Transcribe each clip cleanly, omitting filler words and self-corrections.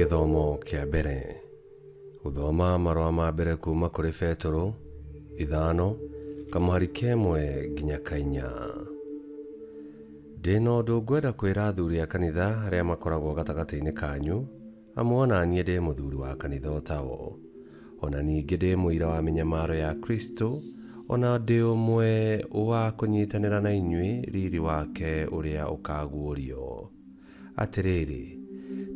Gĩthomo kĩa mbere. Gũthoma marũa ma mbere kuma kũrĩ Betũrũ, ithano, kamũhari kemwe nginya kainya. Ndĩ na ũndũ ngwenda kwĩra athuri a kanitha arĩa makoragwo gatagatĩ-inĩ kanyu, amu o na niĩ ndĩ mũthuri wa kanitha o tao. O na ningĩ ndĩ mũira wa mĩnyamaro ya Kristo, o na ndĩ ũmwe wa kũnyitanĩra na inyuĩ riri wake ũrĩa ũkaguũrio. Atĩrĩrĩ,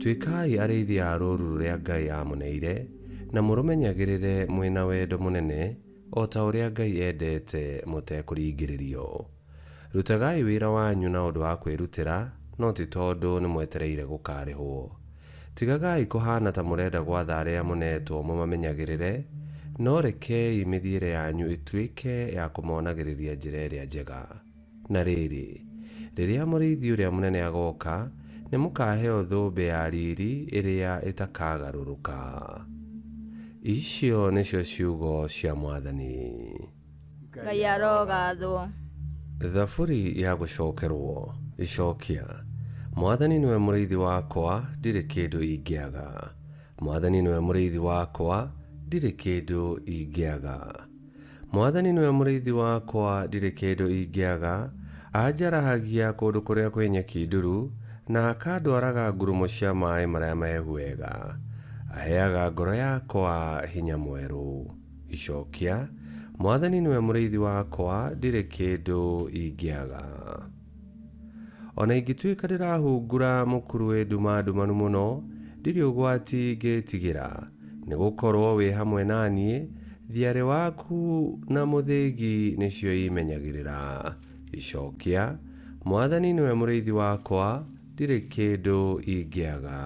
tuĩkai arĩithi a rũũru rũrĩa Ngai aamũneire, na mũrũmenyagĩrĩre mwĩ na wendo mũnene, o ta ũrĩa Ngai endete mũtekũringĩrĩrio. Rutagai wĩra wanyu na ũndũ wa kwĩrutĩra, no ti tondũ nĩmwetereire gũkaarĩhwo. Tigagai kũhaana ta mũrenda gwatha arĩa mũneetwo mũmamenyagĩrĩre, no rekei mĩthiĩre yanyu ĩtuĩke ya kũmonagĩrĩria njĩra ĩrĩa njega. Na rĩrĩ, rĩrĩa Mũrĩithi ũrĩa Mũnene agooka, nĩmũkaheo thũmbĩ ya riiri ĩrĩa ĩtakagarũrũka. Icio nĩcio ciugo cia Mwathani. Ngai arogathwo. Thaburi ya gũcokerwo. Icokia. Mwathani nĩwe mũrĩithi wakwa, ndirĩ kĩndũ ingĩaga. Mwathani nĩwe mũrĩithi wakwa, ndirĩ kĩndũ ingĩaga. Mwathani nĩwe mũrĩithi wakwa, ndirĩ kĩndũ ingĩaga. Anjarahagia kũndũ kũrĩa kwĩ nyeki nduru, na akandwaraga ngurumo cia maĩ marĩa mahehu wega. Aheaga ngoro yakwa hinya mwerũ. Icokia, Mwathani nĩwe mũrĩithi wakwa, ndirĩ kĩndũ ingĩaga. O na ingĩtuĩka ndĩrahungura mũkuru wĩ nduma ndumanu mũno, ndirĩ ũgwati ingĩĩtigĩra, nĩ gũkorũo wĩ hamwe na niĩ, thiarĩ waku na mũthĩgi nĩcio imenyagĩrĩra. Icokia, Mwathani nĩwe mũrĩithi wakwa, ndirĩ kĩndũ ingĩaga.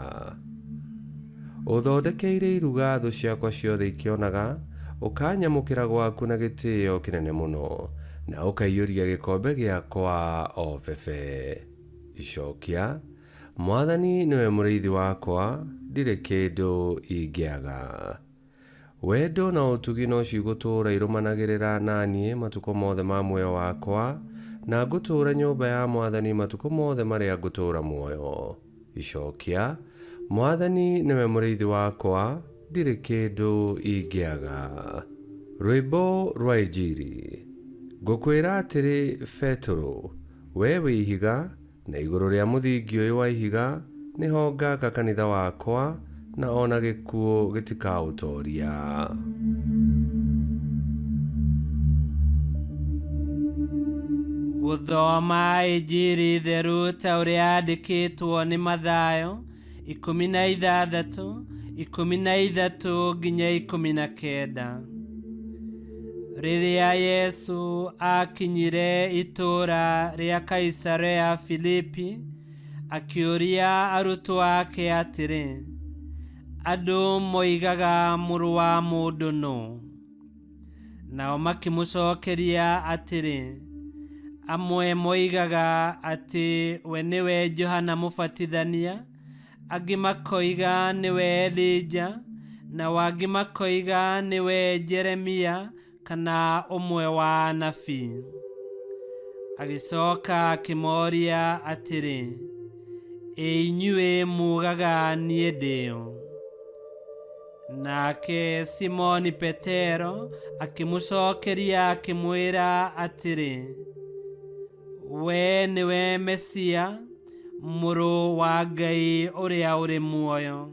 Ũthondekeire iruga thũ ciakwa ciothe ikĩonaga, ũkanyamũkĩra gwaku na gĩtĩo kĩnene mũno, na ũkaiyũria gĩkombe gĩakwa o bebe. Icokia, Mwathani nĩwe mũrĩithi wakwa, ndirĩ kĩndũ ingĩaga. Wendo na ũtugi no cigũtũũra irũmanagĩrĩra na niĩ matukũ mothe ma muoyo wakwa, na ngũtũũra nyũmba ya Mwathani matukũ mothe marĩa ngũtũũra muoyo. Icokia, Mwathani nĩwe mũrĩithi wakwa, ndirĩ kĩndũ ingĩaga. Rwĩmbo rwa Injiri. Ngũkwĩra atĩrĩ, Betũrũ, wee wĩ ihiga, Na igũrũ rĩa mũthingi ũyũ wa ihiga nĩho ngaaka kanitha wakwa, na o na gĩkuũ gĩtikaũtooria. Gũthoma Injiri theru ta ũrĩa yandĩkĩtwo nĩ Mathayo 16, 13 nginya 19. Rĩrĩa Yesu aakinyire itũũra rĩa Kaisarea Filipi, akĩũria arutwo ake atĩrĩ, Andũ moigaga Mũrũ wa Mũndũ nũ? Nao makĩmũcokeria atĩrĩ, Amwe moigaga atĩ we nĩwe Johana Mũbatithania, angĩ makoiga nĩwe Elija, nao angĩ makoiga nĩwe Jeremia kana ũmwe wa anabii. Agĩcoka akĩmoria atĩrĩ, Ĩ inyuĩ muugaga niĩ ndĩ ũ? Nake Simoni Petero akĩmũcokeria akĩmwĩra atĩrĩ, Wee nĩwe Mesia, Mũrũ wa Ngai ũrĩa ũrĩ muoyo.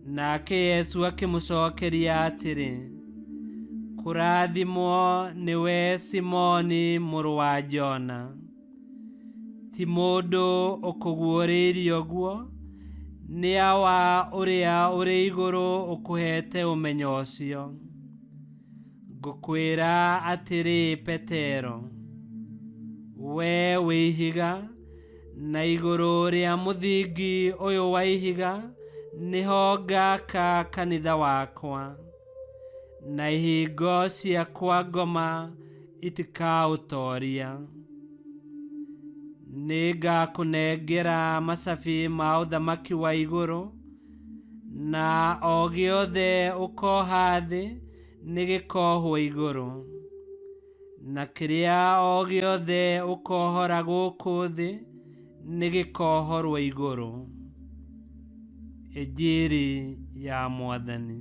Nake Yesu akĩmũcokeria atĩrĩ, Kũrathimwo nĩwe Simoni mũrũ wa Jona. Ti mũndũ ũkũguũrĩirie ũguo, nĩ Awa ũrĩa ũrĩ igũrũ ũkũheete ũmenyo ũcio. Ngũkwĩra atĩrĩ Petero, wee wĩ ihiga, na igũrũ rĩa mũthingi ũyũ wa ihiga nĩho ngaaka kanitha wakwa, na ihingo cia kwa ngoma itikaũtoria. Nĩngakũnengera macabi ma ũthamaki wa igũrũ, na o gĩothe ũkoha thĩ nĩgĩkohwo igũrũ, na kĩrĩa o gĩothe ũkohora gũkũ thĩ nĩgĩkohorwo igũrũ. Injiri ya Mwathani.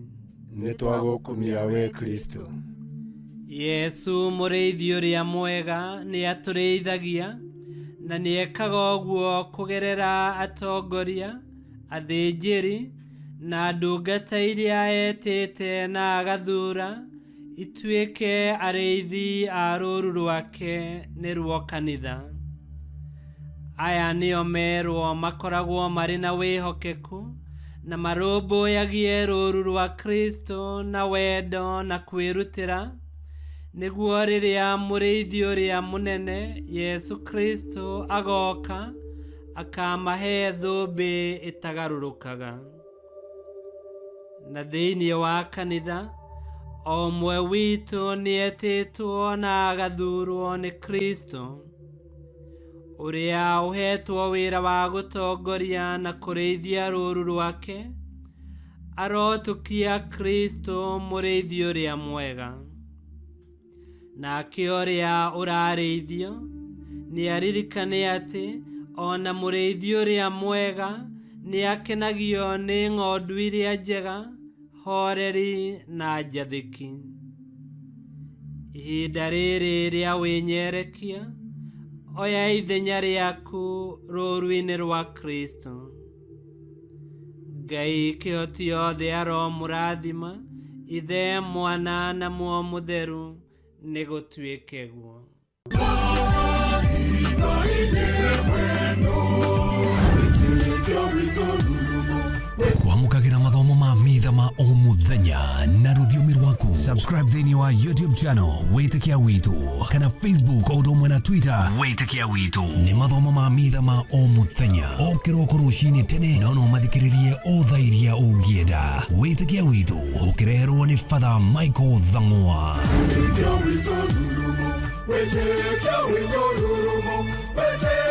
Nĩ twagũkumia we Kristo. Yesu mũrĩithi ũrĩa mwega nĩ atũrĩithagia na nĩ ekaga ũguo kũgerera atongoria, athĩnjĩri na ndungata iria etĩte na agathura ituĩke arĩithi a rũũru rwake nĩruo kanitha. Aya nĩo merwo makoragwo marĩ na wĩhokeku na marũmbũyagie rũũru rwa Kristo na wendo na kwĩrutĩra, nĩguo rĩrĩa mũrĩithi ũrĩa mũnene Yesu Kristo agoka akamahe thũmbĩ ĩtagarũrũkaga. Na thĩinĩ wa kanitha o ũmwe witũ nĩetĩtwo na agathurwo nĩ Kristo, ũrĩa ũhetwo wĩra wa gũtongoria na kũrĩithia rũũru rwake, arotũkia Kristo mũrĩithi ũrĩa mwega. Nake ũrĩa ũrarĩithio nĩaririkane atĩ ona mũrĩithi ũrĩa mwega nĩakenagio nĩ ng'ondu iria njega, horeri na njathĩki. Ihinda rĩrĩ rĩa wĩnyerekia, oya ithenya rĩaku rũũru-inĩ rwa Kristo. Ngai kĩhoti yothe aromũrathima, Ithe, Mwana na Muoyo Mũtheru, nĩ gũtuĩke guo. Kwamũkagĩra mathomo ma mitha ma o mũthenya na rũthiomi rwaku. Subscribe thĩinĩ wa YouTube channel Wĩtĩkia Witũ kana Facebook o ũndũ ũmwe na Twitter Wĩtĩkia Witũ. Nĩ mathomo ma mitha ma o mũthenya o kĩroko rũcinĩ tene, no no mathikĩrĩrie o thaa iria ũngĩenda. Wĩtĩkia Witũ ũkĩreherwo nĩ Father Michael Thang'wa. Wĩtĩkia witũ rurumo, wĩtĩkia witũ rurumo, wĩtĩkia.